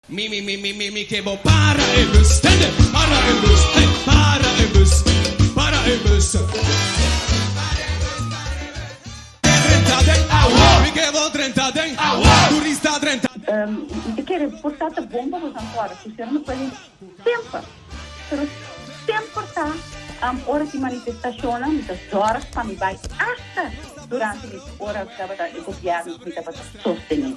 Mi mi mi mi mi mi ke bo para e bus tende para e bus hey para e bus para e bus Drenta den awa mi ke bo drenta den awa turista drenta Mi ta kere por ta ta bon pa boso ankora ku ser no puede semper pero semper ta ora tin manifestashonnan mi ta zòrg pa mi bai asta durante mi ora tabata e gobièrnu ku mi tabata sostené.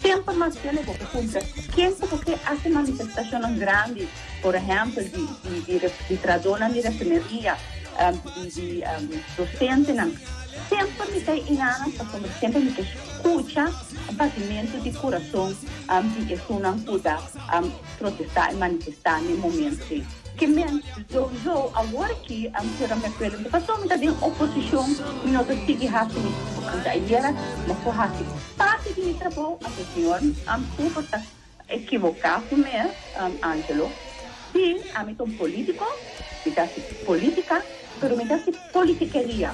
Semper mas kende bo por cumpra ken cu bo ke haci manifestacionnan grandi, por ehempel di di di trahadornan di refineria, di di docentenan. Semper mi ta enanan pasobra semper mi ta scucha batimento di curason di esunnan cu ta protesta y manifesta n'e momento ei. Ke men sowieso awor aki sera mi acuerdo mi ta pasobra mi ta den oposicion mi no ta sigui haci mi trabou. Ayera mi por haci Parti di mi trabou, anto señor Cooper ta ekivoká su mes, Angelo. Sí, ami ta un polítiko, mi ta hasi polítika, pero mi ta hasi politikeria.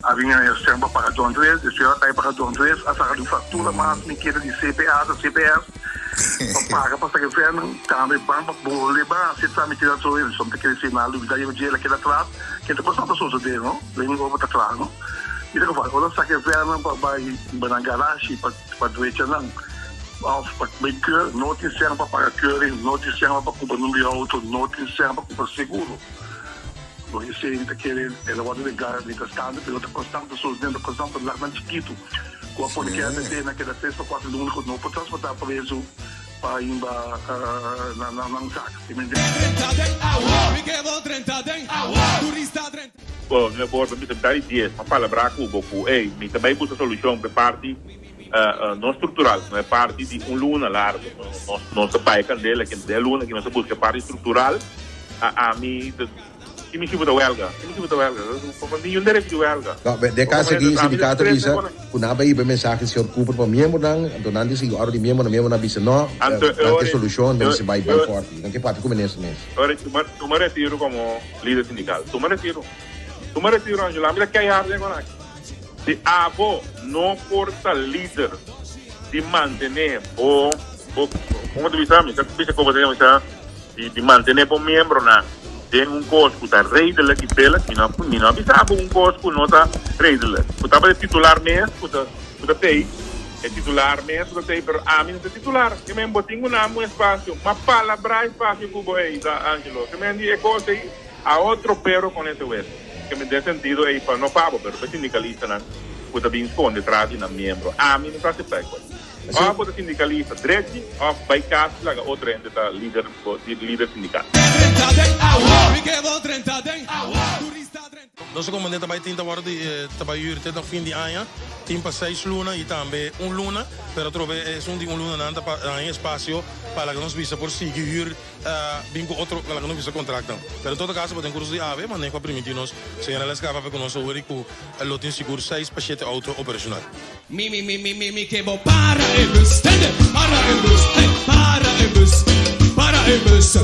A bin e stem pa paga Don Dres, despues a kai paga Don Dres, a saka di un faktura mas mi keda di CPA ta CPS pa paga pa saka e vernan, tambe ban pa bolbe ban hasi esaki mi keda atrobe, mi ta kere si nan a lubida yega dje el a keda atras, ke ta kosnan ta sosode no. Den mi opa ta kla no. Mi ta kofal ora saka e vernan pa bai ba nan garashi pa pa drecha nan of pa bai keur no tin sèn pa paga keuring no tin sèn pa kumpra number di auto no tin sèn pa kumpra seguro. Bo esei mi ta kere el a wòrdu den gara mientras tanto pero ta konstant ta sosden ta konstant ta lak nan chikitu ku a pone keda mete nan keda tres pa kuater luna ku no por transportá prezu pa himba nan nan zak. Bo no por bisa mi ta di dies, m'a palabrá ku bo ku ey, mi ta bai buska solushon pa e parti no struktural, sino e parti di un luna largu. Nos nos ta bai kandela aki, den e luna aki nos ta buska e parti struktural. A ami ta, ki mi si bo ta wèlga? Ki mi si bo ta wèlga? Bo tin un derecho di wèlga. No, den kaso aki e sindikato a bisa ku nan a bai hiba e mensahe di señor Cooper pa miembronan, anto nan tin sigui òrdu di miembronan, miembronan a bisa no, nan ke solushon, nan mester bai bai fòrti. Nan ke papia ku minister mes. Ora tuma retiro komo lider sindikal. Tuma retiro. Tuma retiro Angela. Mi ta keihar den kon aki. Si abo no por ta lider di mantene bo bo como ta bisa? Mi sa bisa como ta bisa di di mantene bo miembronan den un cos cu ta redelijk y billig. Mi no mi no a bisa abo un cos cu no ta redelijk. Cu tabata e titular mes cu ta cu ta tey. E titular mes cu ta tey pero ami no ta titular. Ke men bo tin cu nan un espacio. Ma palabra espacio cu bo ey ta Angelo. Ke men di e cos ey. A otro pero con ese hueso. Ke men den sentido ey pa no pa bo pero pa e sindicalistanan cu ta bin sconde tras di nan miembro. Ami no ta acepta e cos. Of bo ta sindicalista drechi of bay cas y laga otro hende ta lider lider sindical. Nos a komand'é ta bai tin ta wòrdu di ta bai hür te na fin di aña, tin pa seis luna i tambe un luna, pero atrobe esun di un luna nan ta pa haña espasio pa laga nos bisa por sigui hür bin ku otro laga nos bisa kontraktnan. Pero en todo kaso bo den kurso di awe maneho a primintí nos señora Lesca papia ku nos a hoor i ku lo tin sigur seis pa shete outo operashonal. Mi mi mi mi mi mi ke bo para e bus tende para e bus hey para e bus para e bus.